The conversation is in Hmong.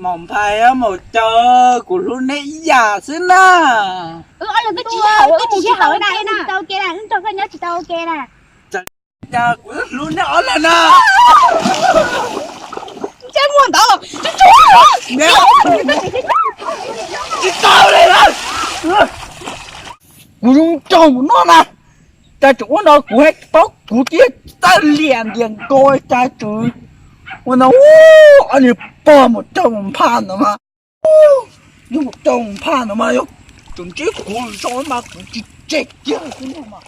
Maum Nphais, Maum Caw, kuv hlub neb ib yam xwb na. Tsis tau ua ke na, tsis tau ua ke na. Cas kuv hlub neb ob leeg na. Tsis tau li na. Kuv zoo nraug no na, cas tseem ua no kuv hais paub kuv thiab txawj liam ntias nkaus cas tseem ua no, ob niag Mus rau mus phaj no mas, yog mus rau mus phaj no mas yog tseem ntsib kuv zoo mas kuv tsis tseg kiag xwb no mas.